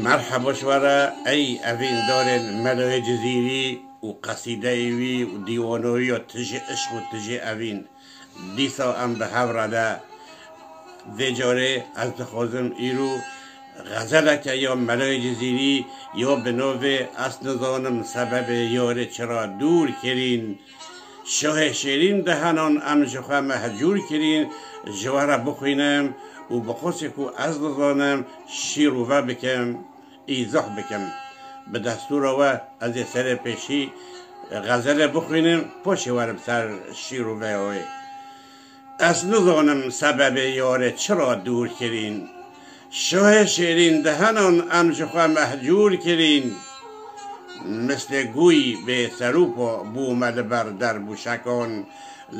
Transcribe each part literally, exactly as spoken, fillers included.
Merheba ji we re ey evîndarên Melayê Cizîrî û qesîdeyê wî û dîwanoyî ya tijî işq û tijî evîn. Dîsa em bi hev re ne. Vê carê ez dixwazim îro xezeleke ya Melayê Cizîrî ya bi navê Ez nizanim sebebê yarê çira dûr kirîn. Şohê şêrîn dehenan em ji xwe mehcûr kirîn, ji we re bixwînim û bi qosê ku ez dizanim şîrove bikim, îzah bikim. Bi destûra we ez ê serê pêşî xezelê bixwînim, paşê werim ser şîroveya wê. Ez nizanim sebebê yarê çira dûr kirîn. Şohê şêrîn dehenan em ji xwe mehcûr kirîn. Mislê gûy bê serûpa bûme li ber derbûşekan.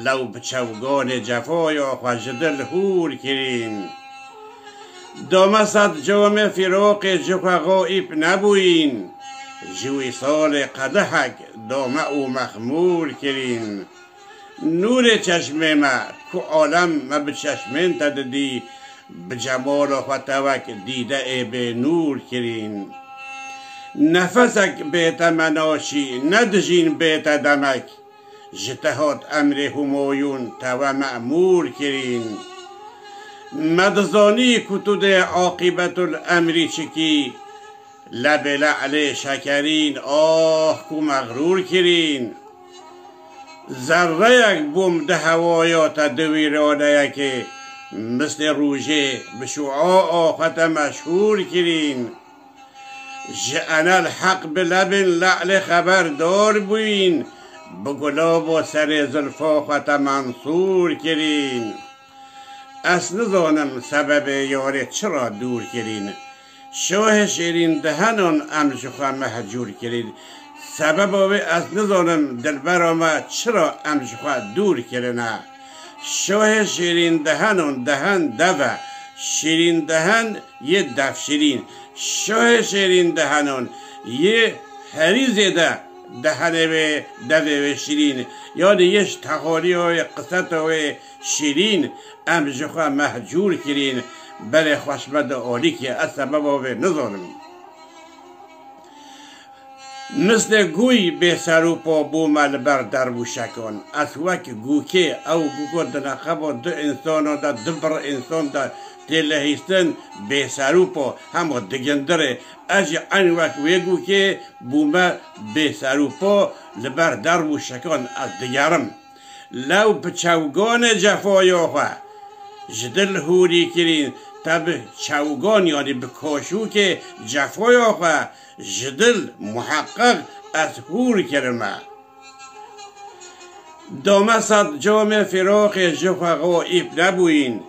Lew bi çewganê cefaya xwe ji dil hûr kirîn. Dame sed camê fîroqê ji xwe xaîb nebûyîn. Ji wî salê qedehek dame û mexmûr kirîn. Nûrê çeşmê me ku alem me bi çeşmên te didî, bi cemala xwe te wek dîdeyê bê nûr kirîn. Nefesek bê te me naşî, ne dijîn bê te demek. Ji te hat emrê Humayûn te we me'mûr kirîn. Me dizanî ku tu dê aqîbetul emrî çikî, lebê le'lê şekerîn, ah ku mexrûr kirîn. Zerreyek bûm di hewaya te di wîraneyekê, mislê rûjê bi şuaa xwe te meşhûr kirîn. Ji enel heq bi lebên le'lê xeberdar bûyîn, bi gulaba serê zilfa xwe te mensûr kirîn. Ez nizanim sebebê yarê çira dûr kirîn. Şohê şêrîn dehenan em ji xwe mehcûr kirîn. Sebeba wê ez nizanim dilbera me çira em ji xwe dûr kirine. Şohê şêrîn dehenan dehen dev e. Şêrîn dehen yê devşirîn. Şohê şêrîn dehenan yê herî zêde dehenê wê devê wê şirîn. Yanî yê ji texaliya wê, qiseta wê şirîn, em ji xwe mehcûr kirîn. Berê xweş me di alîkê, ez sebeba wê nizanim. Mislê gûy bê serûpa bûme li ber derbûşekan. Ez wek gûkê, ew gûko di neqeba du însanan de, du bir însan de tê lihîstin, bê serûpa, hema digindirê. Ez jî eyn wek wê gûkê bûme bê serûpa li ber derbûşekan ez digerim. Lew bi çewganê cefaya xwe ji dil hûrî kirîn, te bi çewgan, yanî bi kaşûkê cefaya xwe ji dil muheqeq ez hûr kirime. Dame sed camê fîroqê ji xwe xaîb nebûyîn.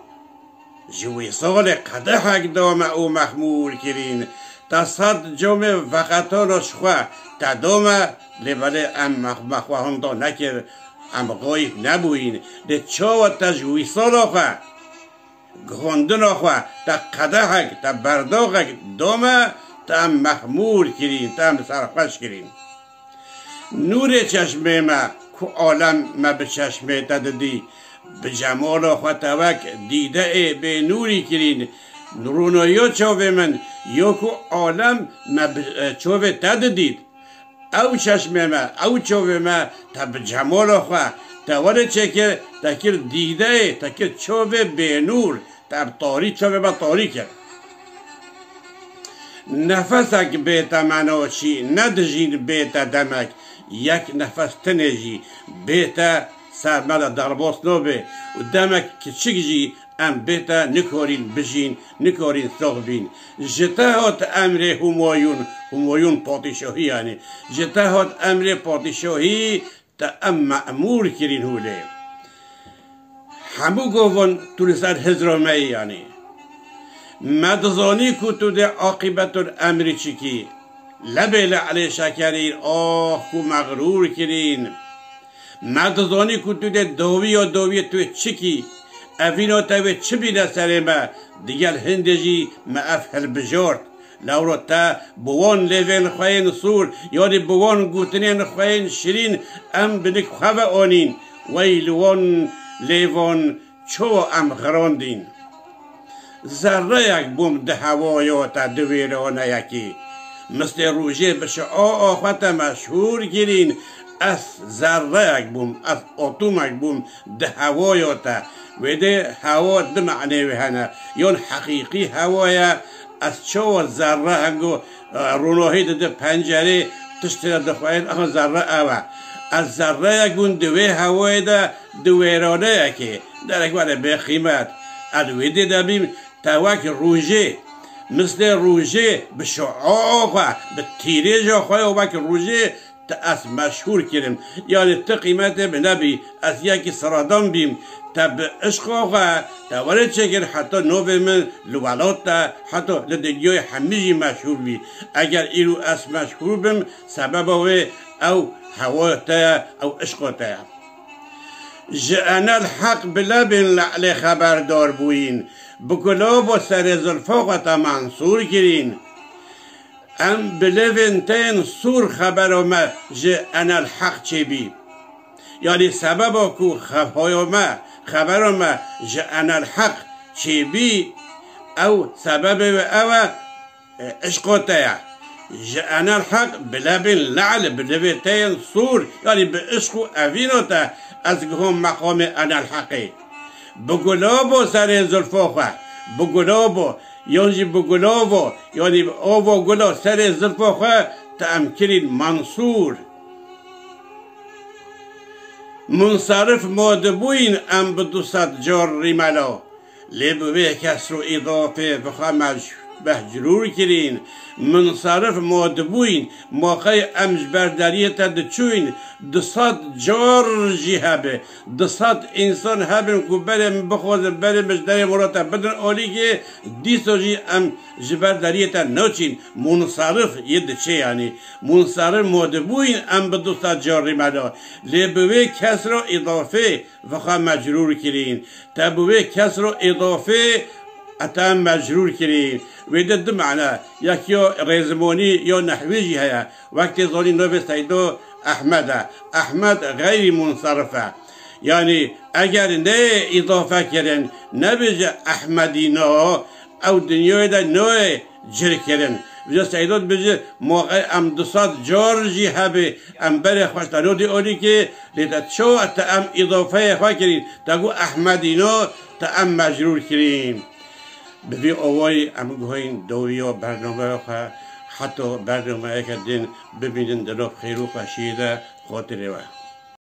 Ji wîsalê qedehek dame û mexmûr kirîn. Te sed camê veqetana ji xwe te dame, lê belê em mex-, me xwe hinda nekir, em xaîb nebûyîn. Lê çawa te ji wîsala xwe, guhandina xwe, te qedehek, te berdaxek dame, te em mexmûr kirîn, te em serxweş kirîn. Nûrê çeşmê me ku alem me bi çeşmê te didî, bi cemala xwe te wek dîdeyê bê nûrî kirîn. Rûnoya çavê min, yo ku alem me bi, e, çavê te didît. Ew çeşmê me, ew çavê me te bi cemala xwe te werê çêkir, te kir dîdeyê, te kir çavê bênûr, te bi tarî çavê me tarî kir. Nefesek bê te me naşî, ne dijîn bê te demek, yek nefes tinê jî bê te ser me de derbas nabe û demek kiçik jî em bê te nikarîn bijîn, nikarîn sax bîn. Ji te hat emrê Humayûn, Humayûn padîşahî yanî, ji te hat emrê padîşahî, te em me'mûr kirîn hûlê. Hemû govon tu li ser hizra me yî yanî. Me dizanî ku tu dê aqîbetul emrî çikî. Lebê le'lê şekerîn, ah ku mexrûr kirîn. Me dizanî ku tu dê dawiya dawiyê tu çikî. Evîna te wê çi bîne serê me? Digel hindê jî me ev hilbijart. Lewra te bi wan lêvên xwe yên sûr, yanî bi wan gotinên xwe yên şirîn, em bi nik xwe ve anîn. Wey li wan lêvan çawa em xirandîn? Zerreyek bûm di hewoyo te di wêraneyekê. Mislê rojê bi şiaa xwe te meşhûr kirîn. Ez zerreyek bûm, ez atomek bûm di hewoyo te. Wê dê hewo du manê wê hene. Yon heqîqî hewo ye, ez çawa zerre hengo, e, ronahî dide pencerê, tiştê de dixweyên, aha zerre ew e. Ez zerreyek bûm di wê hewoyê de, di wêraneyekê. Derek were bê qîmet. Ez wê dê de bîm, te wek rojê, mislê rojê bi şiaa xwe, bi tîrêja xwe ya wek rojê te ez meşhûr kirim. Yanî ti qîmetê min nebî, ez yekî siradan bîm. Te bi işqa xwe, te were çêkir heta navê min li welat de, heta li dinyayê hemî jî meşhûr bî. Eger îro ez meşhûr bim, sebeba wê ew hewa te ye, ew işqa te ye. Ji Enel Heq bi lebên le'lê xeberdar bûyîn, bi gulabo serê zilfa xwe te mensûr kirîn. Em bi lêvên te yên sûr xebera me ji Enel Heq çêbî. Yanî sebeba ku xehoya me, xebera me ji Enel Heq çêbî, ew sebebê wê ew e, e, işqa te ye. Ji Enel Heq bi lebên le'l, bi lêvê te yên sûr, yanî bi işq û evîna te ez gihom meqamê Enel Heqê. Bi gulabo serê zilfa xwe, bi gulabo, yan jî bi gulavo, yanî bi avo gula serê zilfa xwe te em kirîn mensûr. Munsarif ma dibûyîn em bi du sed car rîmela. Lê bi wê kesr û îdafê bi xwe mec-, mecrûr kirîn. Munsarif ma dibûyîn, ma qey em ji ber deriyê te diçûyîn, du sed car jî hebe. Du sed însan hebin ku berê min bixwazin, berê min ji derê mala te bidin alîkê, dîsa jî em ji ber deriyê te naçîn. Munsarif yê diçê yanî. Munsarif ma dibûyîn em bi du sed car rîmela. Lê bi wê kesr û îdafê bi xwe mecrûr kirîn. Te bi wê kesr û îdafê te mecrûr kirîn. Wê de du mane, yek ya rêzimanî ya nehwî jî heye. Wek tê zanîn navê Seydo Ehmed e. Ehmed xeyrî munsarif e. Yanî eger neyê îdafe kirin, nebêje Ehmedîno, ew dinyayê de nayê cir kirin. Vêca Seydo dibêje, ma qey em du sed car jî hebê, em berê xwe ji te nodî olîkê, lê te çawa te em îdafeyê xwe kirîn, te got Ehmedîno, te em mecrûr kirîn. Bi vî awayî em guhên dawiya bernameya xwe, heta bernameyeke din bibînin di nav xêr û xweşiyê de, xatirê we.